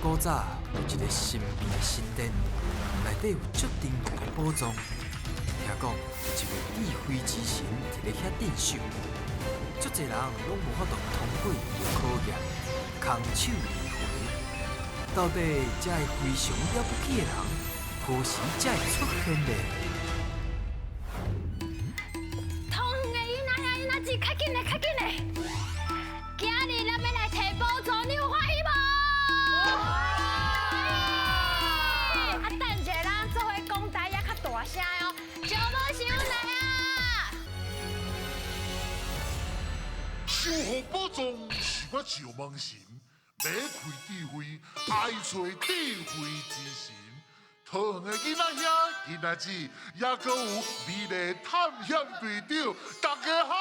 古早有一个神秘的神殿，内底有足珍贵的宝藏。听讲有一位智慧之神伫咧遐镇守，足济人拢无法度通过伊的考验，空手而回。到底这个非常了不起的人，何时才会出现呢？桃园的囡仔兄囡仔姊，較緊嘞，較緊嘞！今日咱欲來提寶藏，你有歡喜無？啊，等一下，咱做伙講台語較大聲哦，招無想來啊！收獲寶藏是我趙夢神，欲開智慧，愛揣智慧之神。桃園的囡仔兄、囡仔姊，也閣有美麗探險隊長，大家好！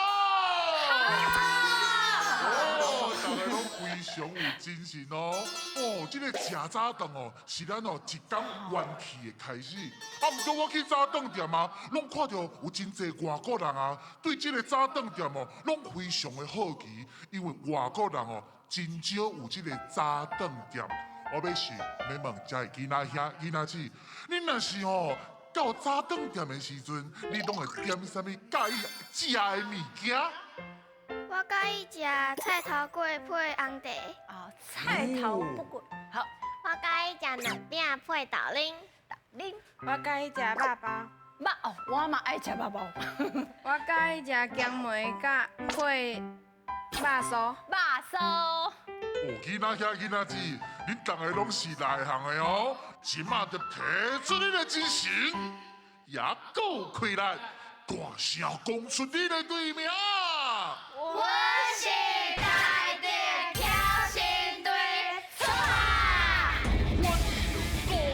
哦，大家攏非常有精神哦。哦，這個食早頓哦，是咱哦一工元氣的開始。啊，毋過我去早頓店啊，攏看著有真濟外國人啊，對這個早頓店哦，攏非常的好奇，因為外國人哦，真少有這個早頓店。我欲想欲問遮的囡仔兄、囡仔姊，恁若是吼到早頓店的時陣，你攏會點啥物佮意食的物件？我佮意食菜頭粿配紅茶。哦，菜頭粿，好。我佮意食卵餅配豆奶。豆奶。我佮意食肉包。肉哦，我嘛愛食肉包。我佮意食薑梅佮配肉酥。肉酥。哦，囡仔兄、囡仔姊，恁逐个攏是內行的哦，這馬就提出恁的精神，也閣開力，大聲講出恁的隊名。阮是台竹巧心隊，出發！歡迎光臨。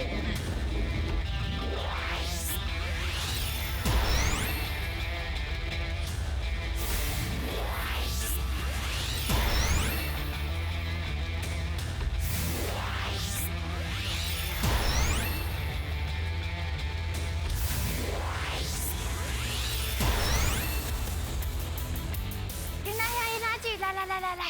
囡仔兄、囡仔姊，來來來來來，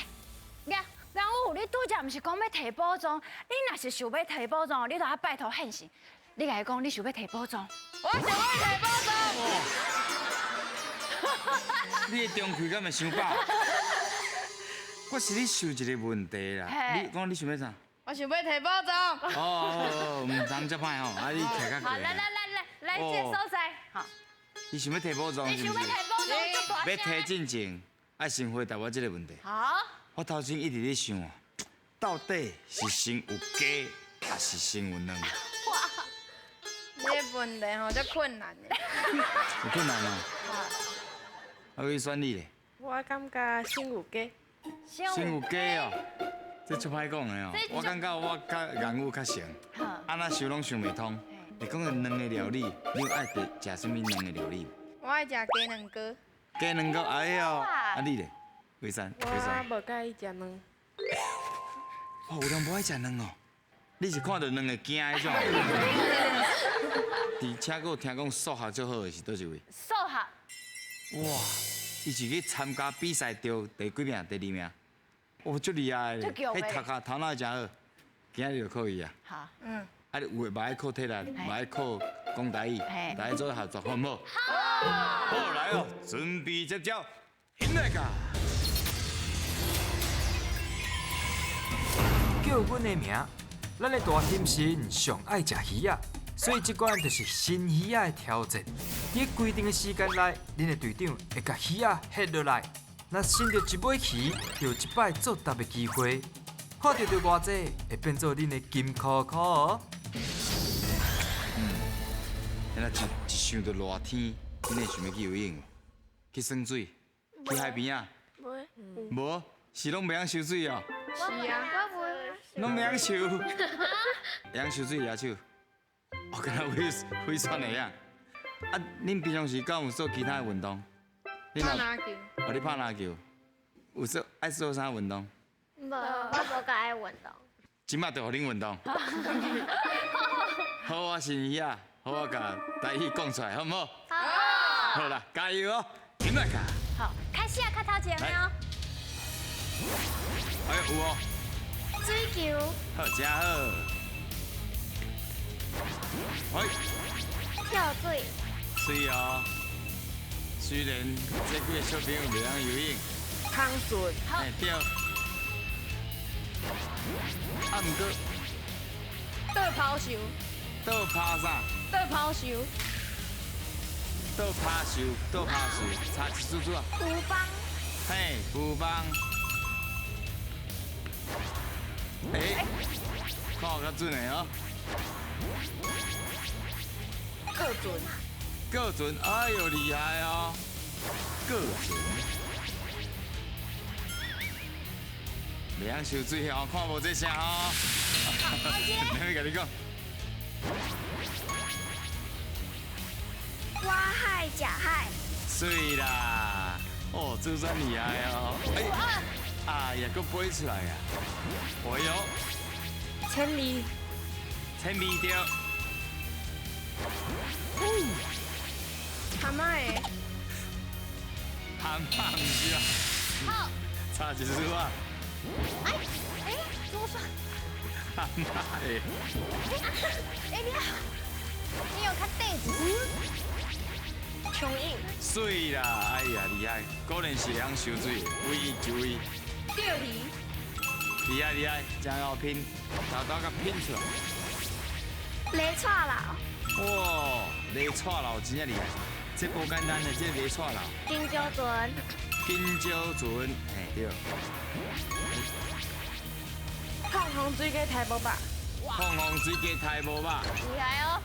呀，人有你拄才毋是講欲提寶藏？你若是想欲提寶藏，你就愛拜託現身。你共伊講，你想欲提寶藏。我想欲提寶藏。你的中氣敢會傷飽？我是咧想一個問題啦。你講你想欲啥？我想欲提寶藏。哦，毋通這歹吼，啊你徛較過。好，來來來來來，這個所在，好。你想欲提寶藏？你想欲提寶藏，足大聲。欲提進前，愛先回答我這個問題。好。我頭先一直咧想哦，到底是先有雞，抑是先有卵？哇，這個問題吼，足困難的。有困難啊？啊，去選你咧。我感覺先有雞。先有雞哦，這足歹講的哦。我感覺我較言語較成，按怎想攏想袂通。會講個卵的料理，你有愛食啥物卵的料理？我愛食雞卵糕。雞卵糕，哎喲，啊你咧？為啥？我無佮意食卵。哦，有人無愛食卵哦？你是看著卵會驚彼種？而且閣有聽講數學足好的是佗一位？數學。哇！伊是去參加比賽得第幾名？第二名。哦，足厲害的，彼讀甲頭腦真好，今日就靠伊啊。好。嗯。啊，你有的嘛愛靠體力，嘛愛靠講台語，大家做伙合作，好毋好？好。好，來哦，準備接招，起來噶！叫阮的名，咱的大興神上愛食魚仔，所以這關就是新魚仔的挑戰。佇規定的時間內，恁的隊長會共魚仔翕落來，若伸著一尾魚，就有一擺作答的機會。看著著偌濟，會變做恁的金箍箍哦。嗯，那一一想著熱天，恁會想欲去游泳？去耍水？去海邊仔？無。無，是攏袂曉游水哦。是啊，我袂。攏袂曉游，會曉游水舉手。我敢若會會選會曉。啊，恁平常時敢有做其他的運動？拍籃球。哦，你拍籃球，有做愛做啥運動？無，我無佮愛運動。這馬就予恁運動。好啊，新魚仔，好啊，共台語講出來，好毋好？好。好啦，加油哦，起來卡。好，開始啊，較頭前哦。哎，有哦。水球。好，真好。喂。跳水。水哦。虽然这几个小朋友袂晓游泳。空船。嘿，对。啊，毋过。倒抛球。倒抛啥？倒抛球。倒抛球，倒抛球，差一丝丝啊。浮帮。嘿，浮帮。哎，看有较准的哦。过船。过船，哎呦厉害哦！过船。袂晓收水哦，看无这声哦。我共你讲。挖海假海。水啦！哦，珠算厉害哦！哎，哎呀，阁飞出来啊！哎呦，千里，千里对。蛤蟆的。蛤蟆毋是啊。好。差一丝啊。哎，哎，多少？蛤蟆的。哎，你好，你有较短一丝。蚯蚓。水啦，哎呀，厉害，果然是会晓收水的，唯一一位。钓鱼。厉害厉害，真会拼，豆豆甲拼出来。雷错楼。哇，雷错楼真正厉害，这无简单的，这雷错楼。金蕉船。金蕉船，嘿对。凤凰水鸡刣无肉。凤凰水鸡刣无肉。厉害哦。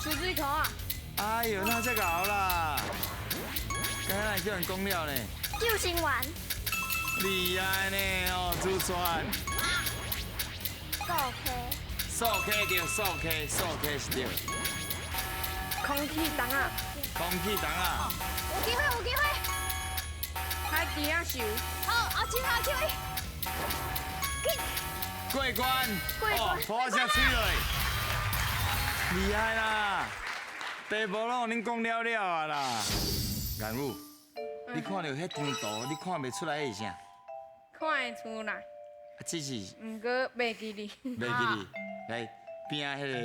出水口啊！哎呦，那这𠢕啦！刚刚叫人讲了呢。救生员。厉害呢哦，祖传。素溪。素溪对，素溪，素溪是对。空气筒仔。空气筒仔。有机会，有机会。海猪仔树。好，阿金，阿金。过关。过关。破声吹落。厉害啦！题目拢予恁讲了了啊啦。颜武，你看到彼张图，你看袂出来是啥？看会出来。啊，只是。毋过袂记哩。袂记哩，来边仔彼个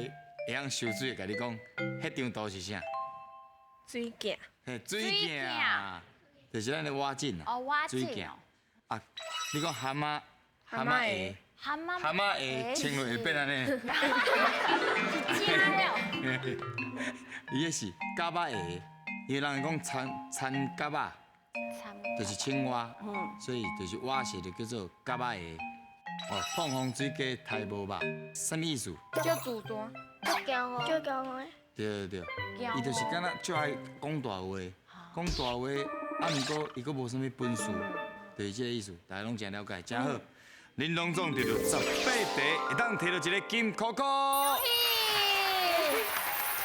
会晓收水的，共你讲，彼张图是啥？水镜。嘿，水镜，就是咱的碗镜啊。哦，碗镜。水镜。啊，你讲蛤蟆，蛤蟆鞋。蛤蟆。蛤蟆鞋穿落会变按呢？是真的。伊彼是蛤蟆鞋，因为人讲田田蛤仔，就是青蛙，所以就是蛙鞋就叫做蛤蟆鞋。哦，凤凰水鸡刣无肉，啥物意思？叫自大，足骄傲，足骄傲。对对对，伊就是敢若就爱讲大话，讲大话，啊，毋过伊阁无啥物本事，就是这个意思，大家拢真了解，真好。恁拢总得到18题，会当摕到一个金箍箍。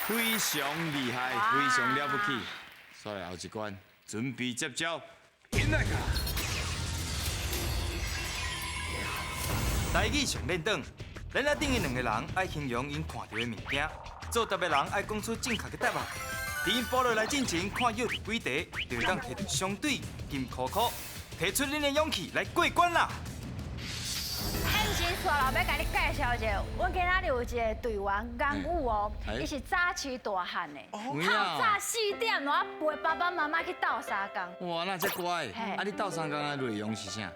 非常厉害，非常了不起。煞来后一关，准备接招，起来！台语上练转，咱仔顶的两个人爱形容𪜶看著的物件，作答的人爱讲出正确的答案。伫𪜶补落来进前，看有几题，就会当摕著相对金箍箍，提出恁的勇气来过关啦！现先煞落欲共你介绍一下，阮今仔日有一个队员颜武哦，伊是早起大汉的，透早4点就陪爸爸妈妈去斗相共。哇，那这乖！啊，你斗相共的内容是啥？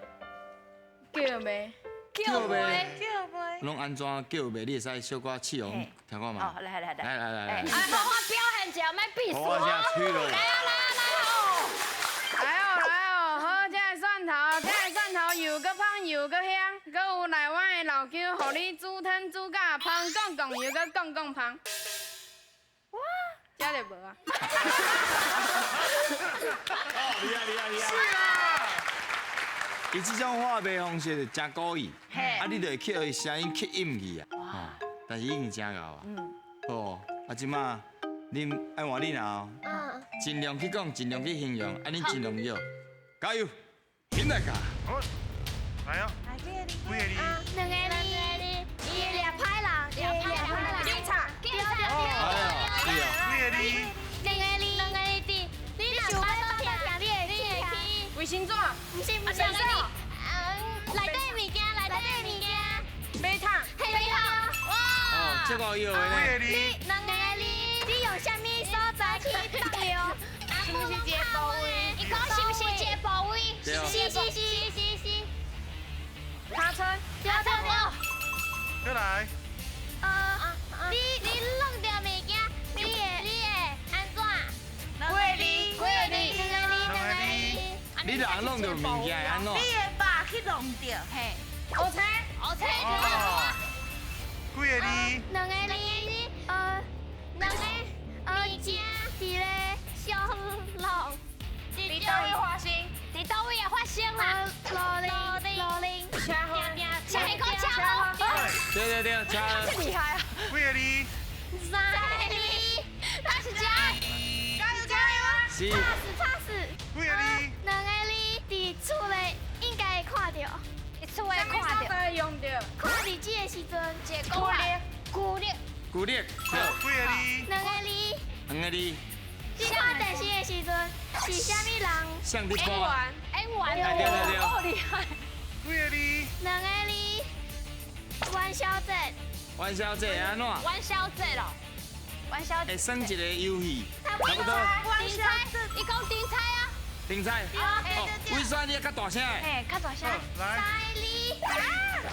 叫卖。叫卖。叫卖。拢按怎叫卖？你会使小可试用听看觅。哦，来来来。来来来来。哎，好好表现一下，莫比输。我先吹落。来啊来啊来哦！来哦来哦，好食的蒜头，这个蒜头又阁芳又阁香，阁有内湾的老姜，予你煮汤煮甲芳讲讲又阁讲讲芳。哇，这就无啊。厉害厉害厉害！是啊。伊这种话卖方式就真古意，啊，你就会去予伊声音吸引去啊。但是已经真𠢕啊。嗯。好，啊，这马恁爱换恁啊。嗯。尽量去讲，尽量去形容，啊，恁尽量约，加油，起来噶。好，来啊。来几个字？几个字？两个字。伊掠歹人，掠歹人。警察，警察。对啊。几个字？两个字，两个字。你若想欲倒听听，你会去。卫生纸。不是不是，内底物件。这个有的呢。你两个字，你用啥物所在去放尿？是毋是一个部位？伊讲是毋是一个部位？是是是是是。尻川。尻川对。再来。你弄著物件，你会按怎？几个字？几个字？两个字，两个字。你人弄著物件会按怎？你的肉去弄著，嘿。乌青。乌青。几个字？两个字，两个物件伫咧小笼。伫佗位发生？伫佗位会发生啦？罗林，罗林。车祸。车讲车祸。对对对，车。这厉害啊！几个字？三个字，那是真。加油加油！是。吵死吵死。几个字？两个字，伫厝内应该会看著。伫厝内看著。用著。看日子的时阵，一个讲法。旧历。旧历。几个字？两个字。两个字。你看电视的时阵是啥物人？像伫演员。演员。对对对。好厉害。几个字？两个字。元宵节。元宵节按怎？元宵节咯。元宵节。会算一个游戏。差不多。元宵节。伊讲顶菜啊。顶菜。哦，伟选你较大声。嘿，较大声。来。三字。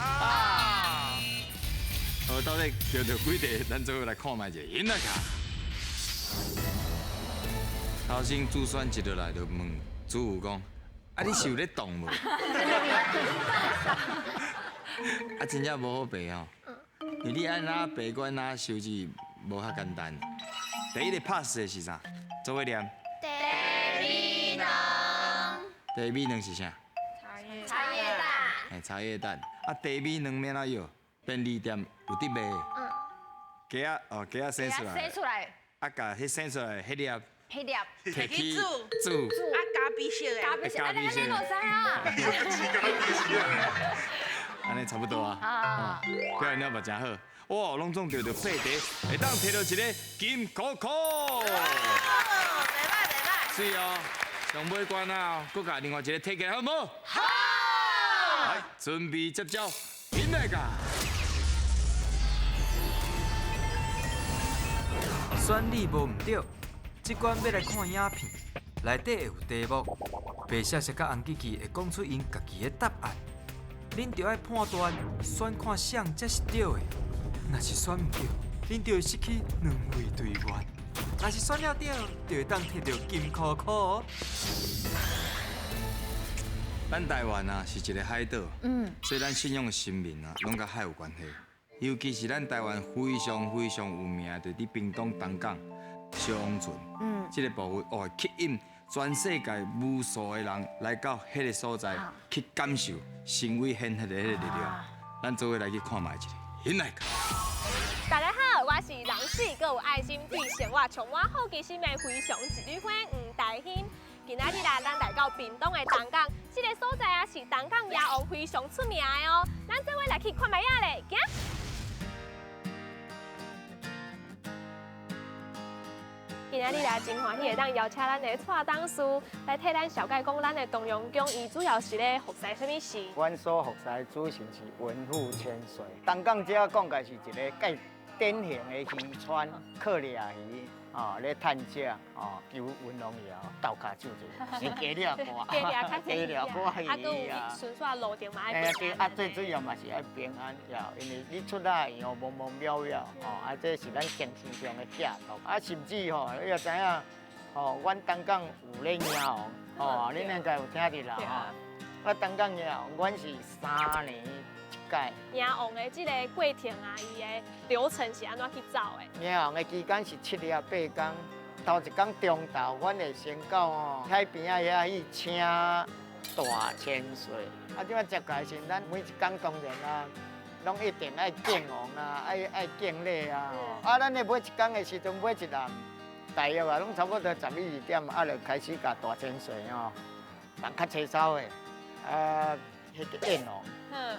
啊。好，到底叫著几题？咱做伙来看觅者，赢来卡。头先主选一落来就问主妇讲：啊，你是有咧动无？啊，真正无好爬吼，因为你按哪爬，搁按哪收字，无遐简单。第一个 pass 的是啥？做伙念。茶米卵。茶米卵是啥？茶叶。茶叶蛋。嘿，茶叶蛋。啊，茶米卵欲按怎药？便利店有伫卖。嗯。鸡仔哦，鸡仔生出来。生出来。啊，共彼生出来彼粒。彼粒。提去煮。啊，咖啡色的。咖啡色，按呢你就知啊。按呢差不多啊。表现了嘛真好，哇，拢总得著八题，会当提著一个金箍箍。袂歹袂歹。是哦，上尾关啊，阁共另外一个提起来好无？好。来，准备接招，紧来噶。选你无毋对，这关欲来看影片，内底会有题目，白雪雪佮红吉吉会讲出𪜶家己的答案，恁著爱判断选看啥才是对的。若是选毋对，恁就会失去两位队员；若是选了对，就会当摕著金箍箍哦。咱台湾啊是一个海岛，所以咱信仰的神明啊，拢佮海有关系。尤其是咱台湾非常非常有名，就伫屏东东港小王船，这个部分哦，吸引全世界无数的人来到彼个所在去感受神威显赫的彼个力量。咱做伙来去看觅一下，兴来。大家好，我是人水阁有爱心对生活充满好奇心的非常一女花黄大兴。今仔日啦，咱来到屏东的东港，这个所在啊是东港野王非常出名的哦。咱做伙来去看觅仔咧，行。今仔日来真欢喜会当邀请咱的蔡董事来替咱绍介讲，咱的东阳宫伊主要是咧服侍啥物事？阮所服侍的主神是文富千岁。东港这讲起来是一个介典型的渔村，靠掠鱼，哦，咧趁食，哦，求文龙爷斗跤手者，是加掠歌，加掠歌鱼啊，阁有顺煞路程嘛爱平安。啊，最主要嘛是爱平安，因为你出来哦，茫茫渺渺，哦，啊，这是咱精神上的寄托。啊，甚至吼，你也知影，吼，阮东港有咧迎王，吼，恁应该有听著啦，吼。啊，东港迎王，阮是3年一届。迎王的这个过程啊，伊的流程是按怎去走的？迎王的期间是7日8工，头一工中昼，阮会先到吼海边仔遐去请大千岁。啊，这摆接界时，咱每一工当然啊，拢一定爱敬王啊，爱敬礼啊。啊，咱咧买一工的时阵，买一篮，大约啊，拢差不多11、12点，啊，就开始共大千岁吼，人较清扫的，啊，彼个宴王。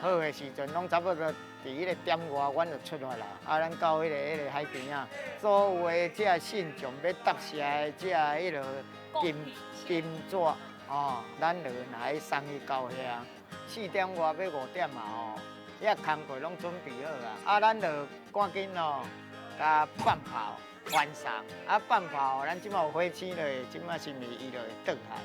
好的时阵，拢差不多伫彼个点外，阮就出发啦。啊，咱到彼个海边仔，所有的这信众欲答谢的这彼个金纸，哦，咱就来送去到遐。4点外欲5点嘛吼，遐工课拢准备好啊。啊，咱就赶紧哦，共放炮欢送。啊，放炮，咱这马有火星咧，这马是毋是伊就会倒来？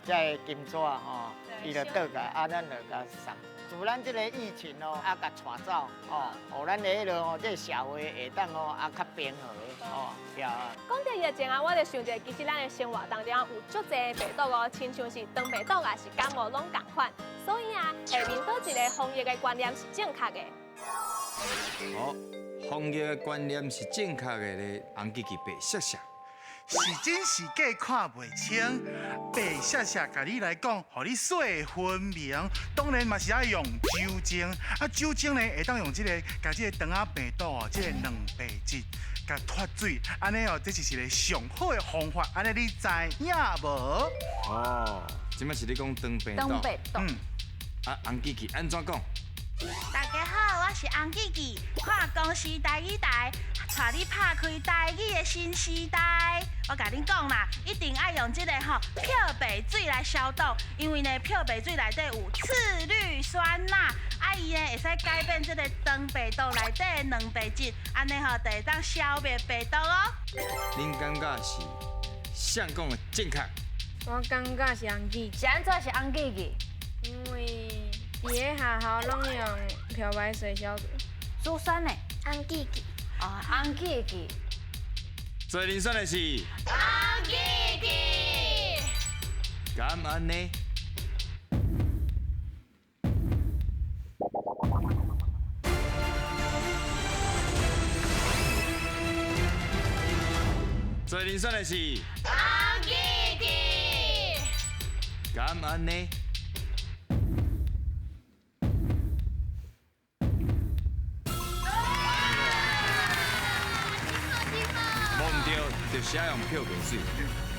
这个金纸吼，伊就倒来，啊，咱就共送。自咱这个疫情哦，啊，共带走哦，予咱的彼落吼，这个社会会当哦，啊，较平和哦，对啊。讲到疫情啊，我就想著，其实咱的生活当中有足济病毒哦，亲像是肠病毒也是感冒拢仝款。所以啊，下面佗一个防疫的观念是正确的？好，防疫的观念是正确的咧，红记记白雪雪。是真是假看袂清，白雪雪共你来讲，予你细分明。当然嘛是爱用酒精，啊酒精呢会当用这个，共这个肠仔病毒哦，这个蛋白质共脱水，按呢哦，这是一个上好的方法。按呢你知影无？哦，这摆是咧讲肠病毒。肠病毒。嗯。啊，红记记按怎讲？大家好，我是洪记记，看公视台语台，带你拍开台语的新时代。我共恁讲啦，一定爱用这个吼漂白水来消毒，因为呢漂白水内底有次氯酸钠，啊伊呢会使改变这个肠病毒内底的蛋白质，按呢吼就会当消灭病毒哦。恁感觉是啥讲的正确？我感觉是红记。是按怎是红记记？因为伫咧学校拢用漂白水消毒。苏珊呢？红记记。哦，红记记。最后选的是红记记。敢按呢？最后选的是红记记。敢按呢？就是爱用漂白水，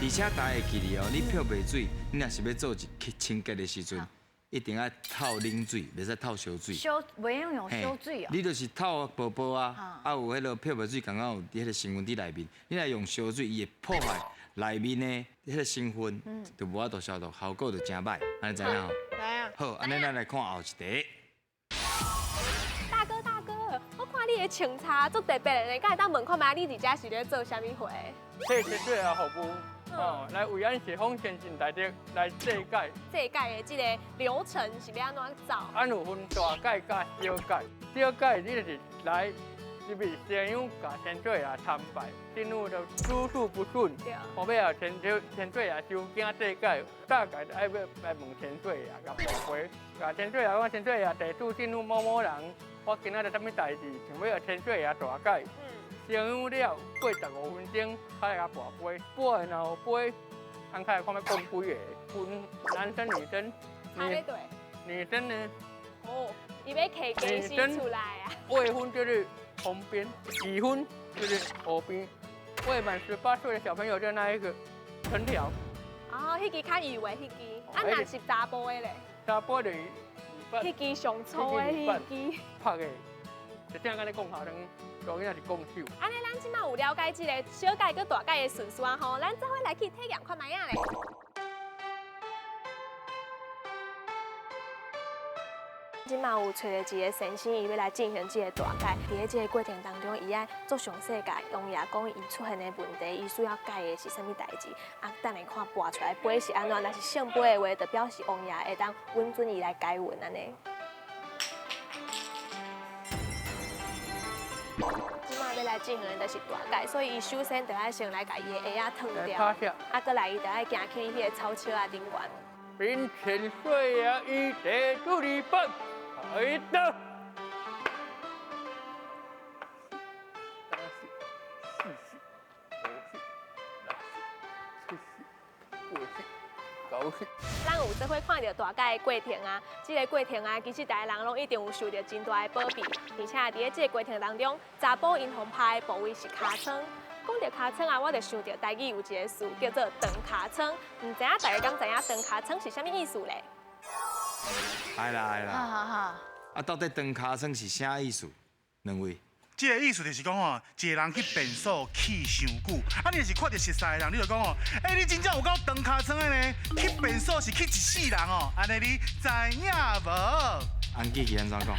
而且大家会记得哦，你漂白水，你若是欲做一清洁的时阵，一定爱透冷水，袂使透烧水。烧袂用用烧水哦。你就是透泡泡啊，啊有彼个漂白水，刚刚有彼个成分伫内面，你若用烧水，伊会破坏内面的彼个成分，就无法度消毒，效果就真歹。按呢知影吼？知影。好，按呢咱来看后一题。大哥大哥，我看你的穿插足特别的呢，敢会当问看觅你伫遮是咧做啥物货？祭天岁啊服务，哦，来为咱雪峰先进大德来祭改。祭改的这个流程是欲按怎走？按有分大改佮小改，小改你就是来入去先用共天岁爷参拜，进入就诸事不顺，后尾啊天岁爷收惊祭改，大改就爱要来问天岁爷，共报批，共天岁爷讲天岁爷地主进入某某人，我今仔日啥物代志，想欲予天岁爷大改。先有了，过15分钟，才来共跋杯，跋的若有杯，摊开看欲讲几个，分男生女生。差咧对。女生呢？哦，伊欲提家私出来啊。未婚就是红边，已婚就是黑边。未满18岁的小朋友就那一个藤条。哦，彼支较幼的彼支，啊，若是查埔的咧？查埔就是。彼支上粗的彼支。拍的，就正按呢讲下两。大囡仔是讲手。按呢，咱这马有了解这个小改佮大改的顺序啊吼，咱做伙来去体验看觅仔咧。这马有揣著一个先生，伊欲来进行这个大改。伫咧这个过程当中，伊爱足详细共王爷讲伊出现的问题，伊需要改的是啥物代志。啊，等下看跋出来杯是按怎，若是圣杯的话，就表示王爷会当允准伊来改运按呢。这马欲来进行的就是大改，所以伊首先就爱先来共伊的鞋仔脱掉，啊，阁来伊就爱行去彼个草车仔顶悬。禀千岁啊，一地主礼拜，开刀。三十、四十、五十、六十、七十、八十、九十。咱有做伙看著大改的过程啊，这个过程啊，其实逐个人拢一定有受著真大的保庇，而且伫咧这个过程当中，查埔𪜶予拍的部位是尻川。讲著尻川啊，我就想著台语有一个词叫做长尻川，毋知影大家敢知影长尻川是啥物意思咧？来啦来啦，好好好。啊，到底长尻川是啥意思？两位。这个意思就是讲吼，一个人去便所去伤久，啊，你若是看著熟似的人，你就讲吼，欸，你真正有够长尻川的呢？去便所是去一世人哦，按呢你知影无？洪记记按怎讲？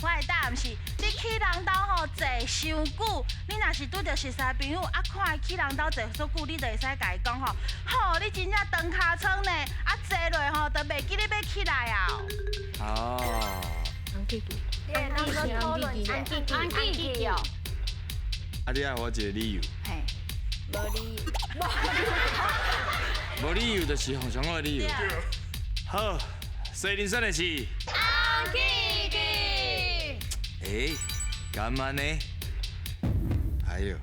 我的答案是，你去人兜吼坐伤久，你若是拄著熟似朋友，啊看伊去人兜坐足久，你就會使共伊講吼，吼你真正長尻川呢，啊坐落吼就袂記你欲起來啊。哦。紅記記。紅記記哦。啊，你愛予我一個理由。嘿。無理由。無理由就是上好的理由。好，所以恁選的是。紅記記。欸，敢按呢？哎呦，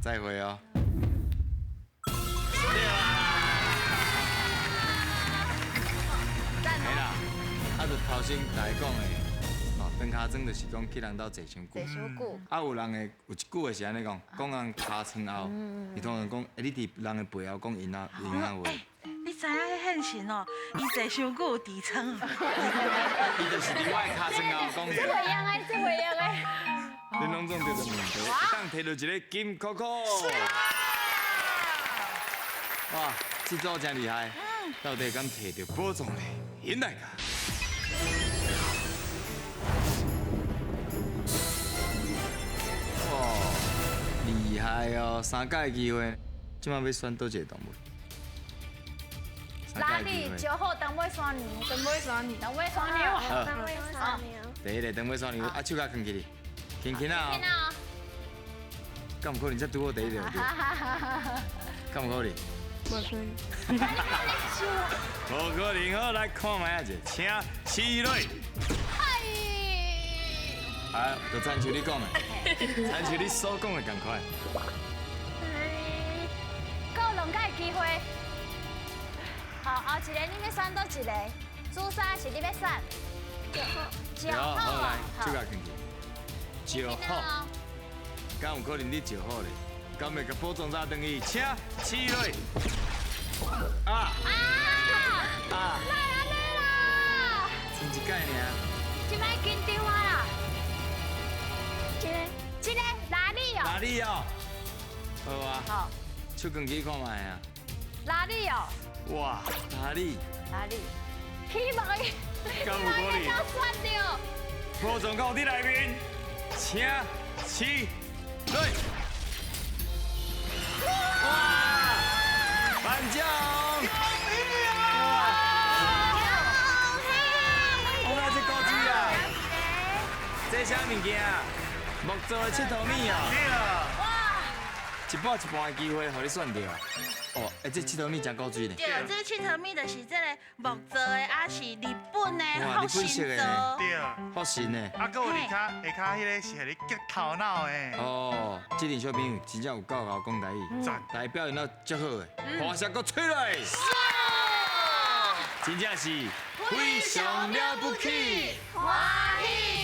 再會哦。對啦。嘿啦，啊，就頭先大家講的，哦，長尻川就是講去人兜坐傷久。坐傷久。啊，有人會有一句話是按呢講，講人尻川後，伊通常講，欸，你佇人的背後講𪜶仔話。你知影彼現神哦，伊坐傷久有痔瘡。伊就是佇我的尻川後講。這袂用的，這袂用的。恁攏總著著問題，會當提著一个金扣扣。哇，這組真厲害，到底敢提著寶藏呢？引來噶。哇，厲害哦！三擺機會，這擺欲選佗一個動物？哪里？石虎長尾山牛，長尾山牛，長尾山牛，長尾山牛。第一个長尾山牛，啊，手共囥起哩，輕輕啊。敢有可能才拄好第一个？敢有可能？無可能。無可能，好，來看覓仔者，請起落。哎。啊，就親像你講的，親像你所講的仝款。閣有兩擺機會。好，後一個你欲選佗一個？朱砂是你欲選？石虎。好，來，手共囥起。石虎。敢有可能你石虎咧？敢會共寶藏炸轉去？請起落。啊！啊！啊！哪會按呢啦？剩一擺爾。這擺緊張啊啦！這個拉力哦。拉力哦。好啊。好。手囥起看覓啊。拉力哦。哇，拉力。拉力。希望伊，敢有可能？选著。宝藏敢有佇內面？請起落。哇！頒獎！哇！這古蹟啊！這啥物件？木做的𨑨迌物哦。哇！一半一半的機會，予你選著。哦，欸，這𨑨迌物真古錐呢。對，這𨑨迌物就是這個木做的，啊是日本的福神做。對，福神的。啊，閣有佇跤下跤彼个是予你激頭腦的。哦，這陣小朋友真正有夠𠢕講台語，大家表現得足好的，歡聲閣吹來。真正是非常了不起，歡喜。